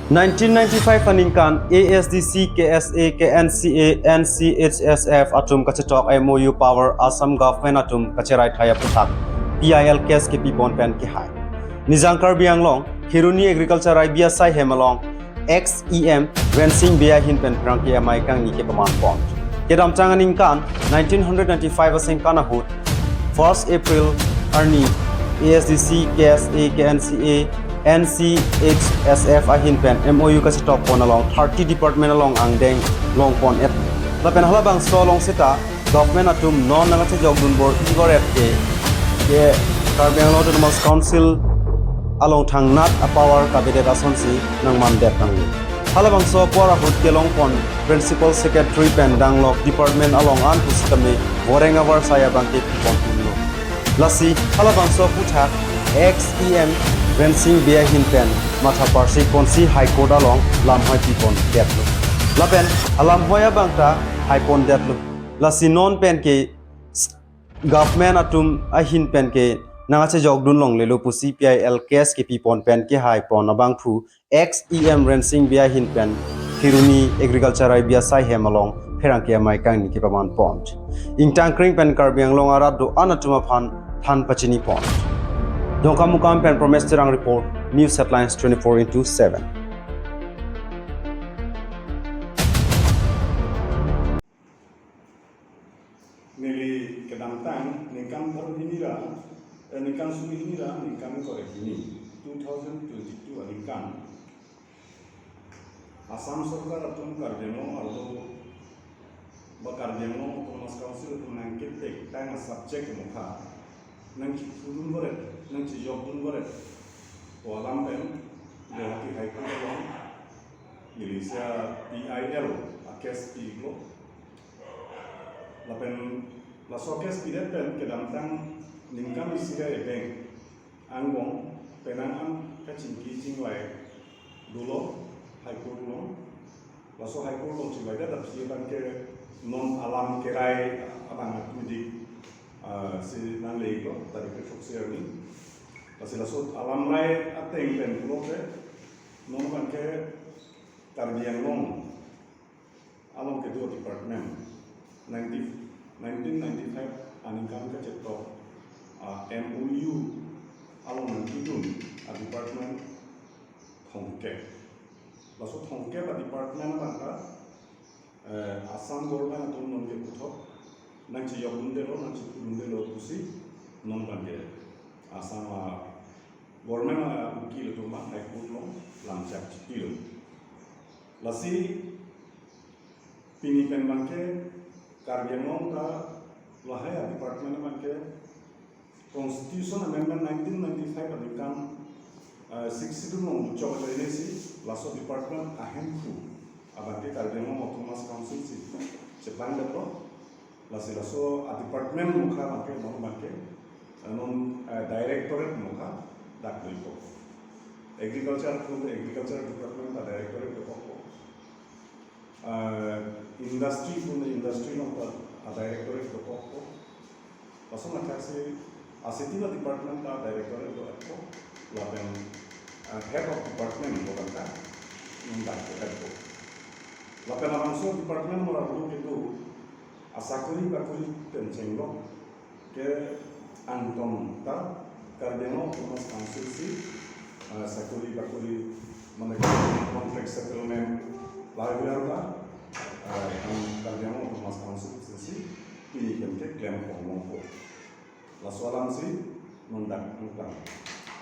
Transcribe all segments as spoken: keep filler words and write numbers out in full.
Nineteen ninety-five aningkan A S D C, K S A, K N C A, N C H S F atum kachetok M O U power Assam government atum kacherai thai aphuthak P I L case kepipon pen kehai. Nijang Karbi Anglong, Kheroni Agriculture I B S I hem along ex E M Rensing Bey ahin pen pherangke amei kangni kepaman pon. Kedamtang aningkan nineteen hundred ninety-five asengkan ahut first April arni A S D C, K S A, K N C A, N C H S F ahin pen M O U kachetok pon along thirty department along angdeng long pon et. Lapen halabangso along seta government atum non nangkachejok dunbor ivar et ke, ke Karbi Anglong Autonomous Council along thangnat a-power kavedet asonsi nangmandet nanglo. Halabangso apor ahut kelong pon Principal Secretary pen danglok department along an pusitame voreng avarsai abangke pipon tumlo. Lasi halabangso aphuthak ex E M Rensing Bey ahin pen matha parsik ponsi High Court along lamhoi pipon detlo. Lapen alamhoi abangta haipon detlo. Lasi non pen ke government atum ahin pen ke nangkachejok dun longlelo pusi P I L case kepipon pen kehai pon abangphu ex E M Rensing Bey ahin pen Kheroni Agriculture I B S I hem along pherangke amei kangni kepaman pon. Ingtangkring pen Karbi Anglong arat do-an atum aphan than pachini pon. Dongkamukam pen Promes Terang report, News Headlines twenty-four into seven. Neli kedamtang ningkan pharo hini ra, eh, ningkan suri hini ra, ningkan kore hini, two thousand twenty-two aningkan Assam Sorkar atum Karbi Anglong arlo ba Karbi Anglong Autonomous Council atum nangkethektang a-subject mokha nangchepudun varet, nangchejokdun varet pu alam pen Guwahati High Court along neli isi a-P I L a-case pi-iklo. Lapen laso case pidet pen kedamtang ningkan isi ra ebeng angbong penang an kachingki chinglai dolo High Court along. Laso High Court along chingvaidet aphi abangke non alam kerai abang atudik, ah, si nangle-iklo tarik kethroksi arni. Lasi laso alam rai ateng pen pulote non abangke Karbi Anglong along kedo department ninety, nineteen ninety-five aningkan kachetok, ah, M O U along nangkedun a-department thomkep. Laso thomkep a-department abangta, eh, Assam government atum non keputhot nangchejokdundelo, nangchepudundelo pusi non abangke Assam a-government a-ukil atum abang High Court along lamchak chipilo. Lasi pini pen abangke Karbi Anglong ta lahai a-department abangke Constitution Amendment nineteen ninety-five aningkan, eh, Sixth Schedule along muchot ajoine si laso department ahemphu abangke Karbi Anglong Autonomous Council si chepangdetlo. Lasi laso a-department mokha abangke non abangke, eh, non, eh, directorate mokha dak doikok. Agriculture pu Agriculture Department ta directorate dokokpo. Ah, industry pu industry along ta a-directorate dokokpo. Lason athaksi a-sitila department ta directorate do-etpo. Lapen, ah, head of department pu abangta non dak do-etpo. Lapen labangso department mora bulu kedo asakori bakori pen chenglok ke angton ta Karbi Anglong Autonomous Council si, ah, sakori bakori mane contract settlement lahai ta, ah, ang Karbi Anglong Autonomous Council si pini pen keklem ponlongpo. Laso alam si non dak angtang.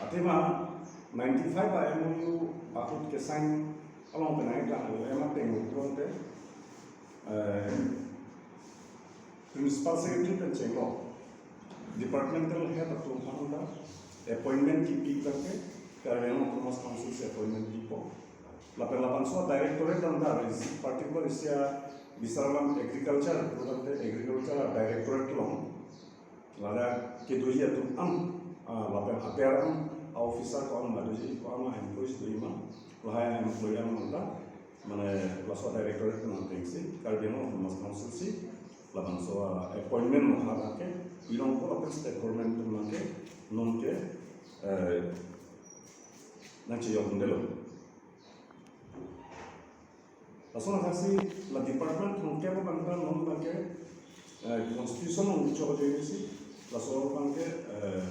Athema ninety-five a-M O U ahut ke-sign along penang iklang lo ema tenglo pulote, eh, Principal Secretary pen chenglok departmental head atum aphan ta appointment kipi abangke Karbi Anglong Autonomous Council si appointment pipo. Lapen labangso directorate along ta isi particular isi a-bisar alam agriculture, pu abangke agriculture directorate along ladak kedoji atum an, ah, lapen aber an, a-officer ko-an ladoji, ko-an a-employees doji ma, lahai a-employee an ta mane laso directorate nangtengsi Karbi Anglong Autonomous Council si labangso, ah, appointment mokha abangke pilongpo lapen state government atum abangke nonke, eh, nangchejokdundelo. Lason ahaksi la department thomkep abang ta non abangke, eh, constitution along chok ajoine si, laso abangke, eh,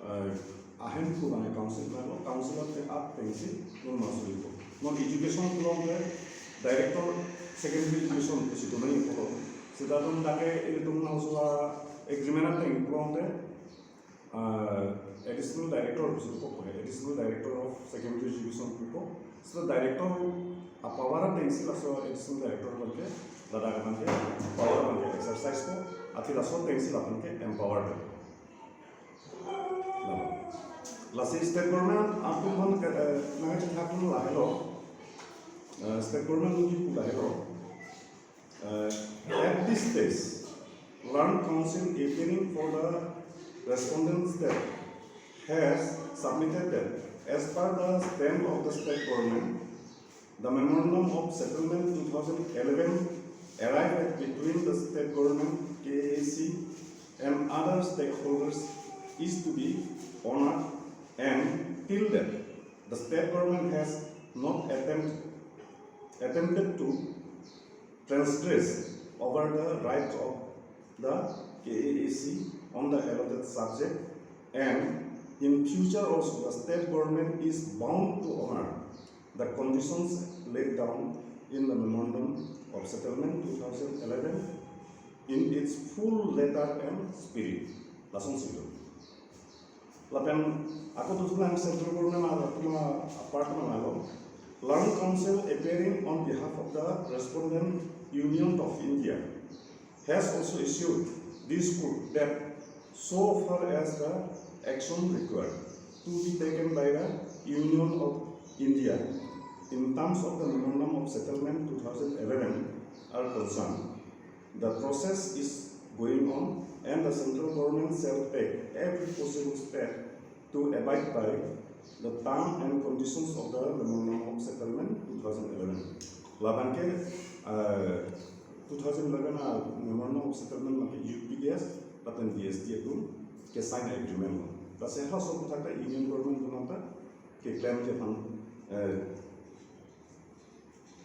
eh, ahemphu abangke council abang lo, council ate up pensi non masuri ko. Non education pulote director secondary education pusi donai ko. Seta non dak ke ilitum nangso agreement ateng pulote, eh, additional director pusi ko, additional director of secondary education pupo. Seta director apower atengsi laso additional director abangke, ladak abangke power abangke exercise ko, athe laso atengsi labangke empowered. Lasi state government atum aphan ke, eh, nangkachethan atum lahelo. Eh, state government atum ke lahelo. Eh, at this stage, Learned Counsel appearing for the respondent state has submitted that as per the stand of the state government, the Memorandum of Settlement two thousand eleven arrived at between the state government, K A A C, and other stakeholders is to be honored, and till that, the state government has not attempt, attempted to transgress over the rights of the K A A C on the allotted subject, and in future also the state government is bound to honor the conditions laid down in the Memorandum of Settlement two thousand eleven in its full letter and spirit. Lason si do. Lapen ako dothulang central government atum apart abang lo. Learned Counsel appearing on behalf of the respondent Union of India has also issued this court that so far as the action required to be taken by the Union of India in terms of the Memorandum of Settlement two thousand eleven are concerned, the process is going on and the central government shall take every possible step to abide by the term and conditions of the Memorandum of Settlement two thousand eleven. Labangke, eh, two thousand eleven a Memorandum of Settlement abangke U P D S lapen D S T atum ke sign agreement lo. Lasi halaso aputhak ta Union Government atum ta keklem ke aphan, eh,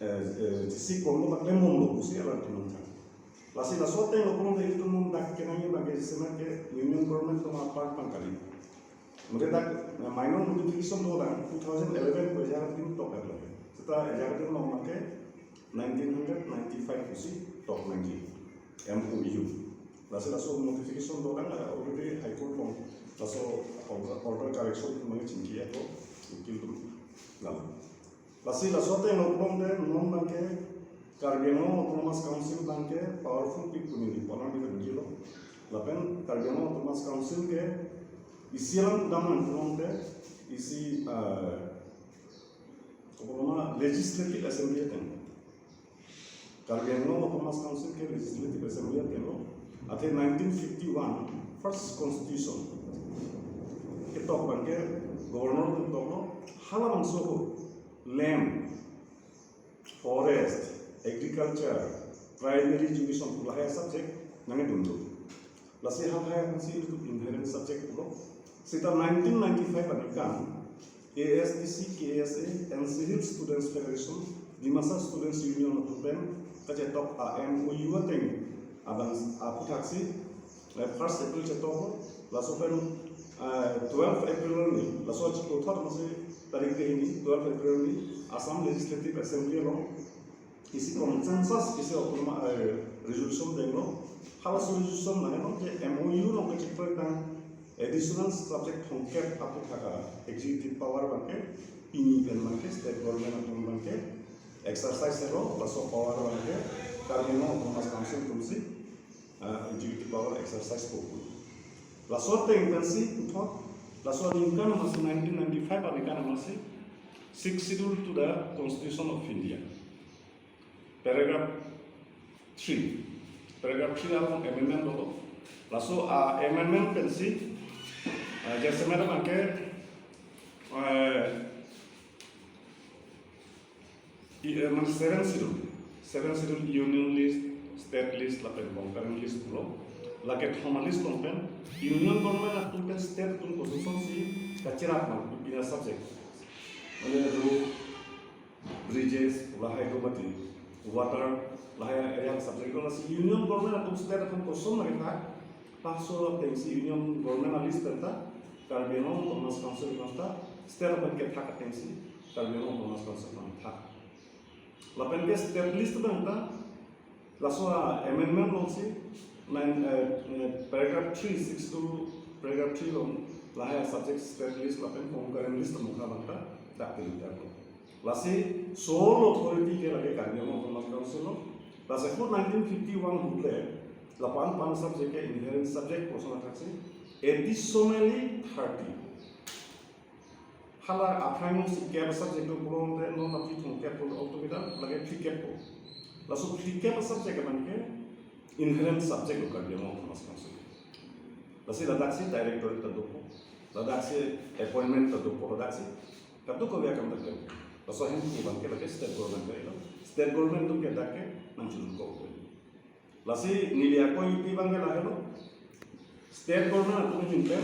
eh, eh, jisi kom lo ba klembomlo pusi alanglitum nangthan. Lasi laso ateng lo pulote ilitum non dak kenangji abangke sena ke Union Government atum apart abang kali. Mate dak, eh, minor modification do dang two thousand eleven ko ejar adim tok dak lo. Seta ejar adim lo abangke nineteen hundred ninety-five pusi tok nangji M O U. Lasi laso modification do dang, eh, already High Court along laso order, order correction atum nangchingki ako ukil atum. Lalo. Lasi laso ateng lo pulote non abangke Karbi Anglong Autonomous Council abangke powerful pik pu neli palang di nangji lo. Lapen Karbi Anglong Autonomous Council ke isi alam kedam nang pulote isi, eh, kopiloma Legislative Assembly ateng. Karbi Anglong Autonomous Council ke Legislative Assembly ateng lo. Athe nineteen fifty-one first constitution ketok abangke governor atum toklo, halabangso ahut land, forest, agriculture, primary education pu lahai subject nangkedun do. Lasi halahai aphansi ilitum inherent subject pulo. Seta nineteen ninety-five aningkan A S D C, K S A, N C Hills Students Federation, Dimasa Students Union atum pen kachetok a M O U ateng abang aphuthaksi, eh, first April chetok, laso pen, eh, twelve April arni, laso achiklo thot masi tarik ke hini, twelve April arni Assam Legislative Assembly along isi consensus isi autonomous, eh, resolution denglo. Halaso resolution nanglo ke M O U along kachipre tang additional subject thomkep aputhak a executive power abangke pini pen abangke state government atum abangke exercise lo, laso power abangke Karbi Anglong Autonomous Council atumsi, eh, executive power exercise ko pu. Laso ateng pensi puthot, laso aningkan masi nineteen ninety-five aningkan masi Sixth Schedule to the Constitution of India, paragraph three. Paragraph three along amendment dolo. Laso, ah, amendment pensi, ah, jasemet abangke, eh, i, eh, mane seven schedule. Seven schedule Union list, state list, lapen concurrent list pulo. Lake thom a list along pen Union Government atum pen state atum kosonsi kachirap ma pipine subject. Mane ro bridges, lahai do mati, water, lahai area subject do. Lasi union government atum state aphan koson lagi thak, laso atengsi union government a list pen ta Karbi Anglong Autonomous Council aphan ta state aphan kethak atengsi Karbi Anglong Autonomous Council aphan thak. Lapen ke state list abang ta laso amendment alongsi nine, eh, eh, paragraph three, six to paragraph three along lahai subject state list lapen concurrent list mukha abang ta dak kali dak lo. Lasi sole authority ke lake Karbi Anglong Autonomous Council lo. Lasi ahut nineteen fifty-one ahut le lapu-an pan subject ke inherent subject koson athaksi additionally thirty. Hala aphrang si kep subject do pulote non aphi thomkep pulo, altogether lake phlikep po. Laso phlikep subject abang ke inherent subject lo Karbi Anglong Autonomous Council. Lasi ladaksi directorate ta dopo, ladaksi appointment ta dopo, ladaksi kadokave akam ta klem. Laso ahem abang ke lake state government ka ilo. State government atum ke dak ke nangchulun kok. Lasi neli ako ipi abang ke lahelo. State government atum ahin pen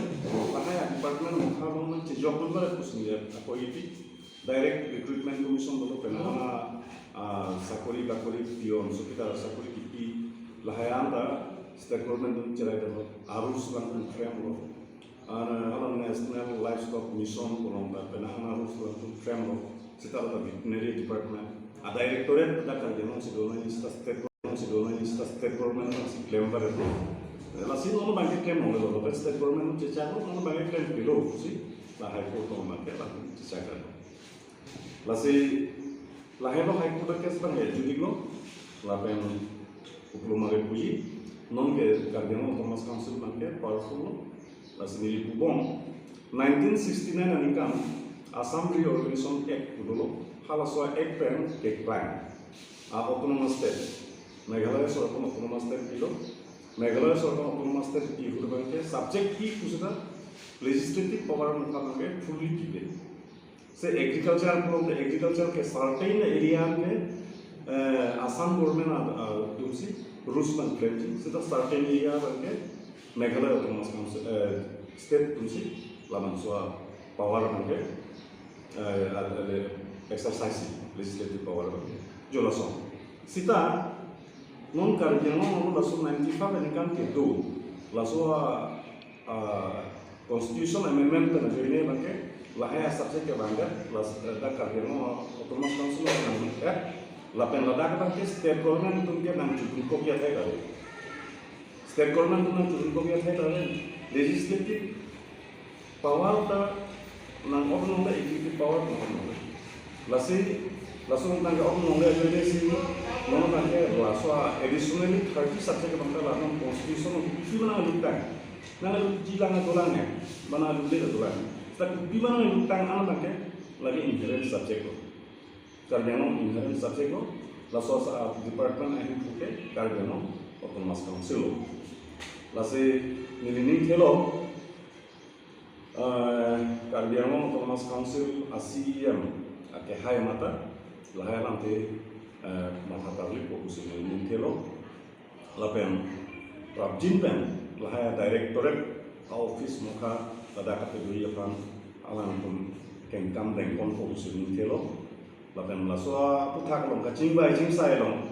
lahai a department mukha along nangchejokdun barat pusi neli ako ipi. Direct Recruitment Commission dolo, penang an, ah, sakori bakori, peon, chowkidar sakori kipi, lahai an ta state government atum cherai dolo, a-rules along atum frame lo. Ana, hala National Livestock Mission pu along ta penang an a-rules along atum frame lo. Seta la ta veterinary department a directorate ta Karbi Anglong si do nangji, seta state government si do nangji, seta state government si klem barat. Lasi non abang ke klem longle lo, lapen state government chechak lo, non abang ke klem pilo pusi la High Court along abang ke la chechak lo. Lasi lahelo High Court a case abang ke judik lo, lapen uplo mare puji, non ke Karbi Anglong Autonomous Council abang ke powerful lo. Lasi neli pubom, nineteen sixty-nine aningkan Assam Reorganization Act pu dolo, halaso a-act pen keklang a-autonomous state, Meghalaya sorkar autonomous state pilo. Meghalaya sorkar autonomous state pi ahut abang ke subject pi pu seta legislative power mukha abang ke fully pipe. Se agriculture pulote agriculture ke certain area ke, eh, Assam government a, a, atumsi rules abang klemji, seta certain area abang ke Meghalaya Autonomous Council, eh, state atumsi labangso a-power abang ke, eh, a, a, exercise, legislative power abang ke. Jo lason. Seta non Karbi Anglong along laso ninety-five aningkan kedo laso a, ah, constitution amendment pen ajoine abang ke lahai a-subject ke bangga, las, eh, dak Karbi Anglong Autonomous Council along nang, eh, lapen ladak abang ke state government atum ke nangchedun kok athai kali. State government atum nangchedun kok athai kali. Legislative power ta nang-ok longle, executive power ta nang-ok longle. Lasi laso nang-ok longle ajoine si non abang ke laso a-additionally thirty subject abang ke la non constitution along kopi ma nangluttang. Nangluji lang dolang he, ma nanglule dolang. Seta kopi ma nangluttang an abang ke lake inherent subject lo. Karbi Anglong inherent subject lo, laso a-department ahin puke Karbi Anglong Autonomous Council lo. Lasi neli ning thelo, eh, Karbi Anglong Autonomous Council a-C E M akehai mata lahai alamthe, eh, matha tarlip po pusi neli ning thelo. Lapen prapjin pen lahai a-directorate a-office mukha ladak kapedo aphan alangtum kengkam dengpon po pusi ning thelo. Lapen laso aphuthak along kachingvai chingsai along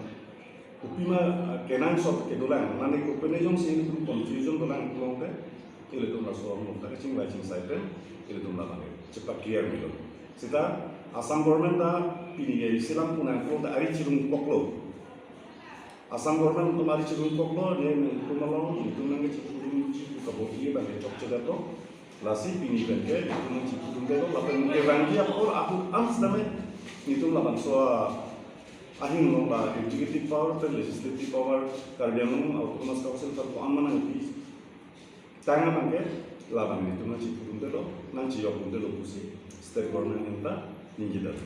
kopi ma, ah, kenangsot kedolang, mane kopine jongsi ilitum confusion dolang pulote, ilitum laso along ta kachingvai chingsai pen ilitum labang chepa-clear melo. Seta Assam government ta pini ke isi alam pu nangkok ta ari chirung koklo. Assam government atum ari chirung koklo, ne nelitum along, nelitum nangkachipudunji pu kabor-i abang ke chokche detlo. Lasi pini pen ke nelitum nangchipudun detlo, lapen kevangji apor ahut an setame nelitum labangso ahin along la executive power pen legislative power, Karbi Anglong Autonomous Council ta ko-an ma nangpi tang abang ke labang nelitum nangchipudun detlo, nangchejokdun detlo pusi state government ahin ta ningje det.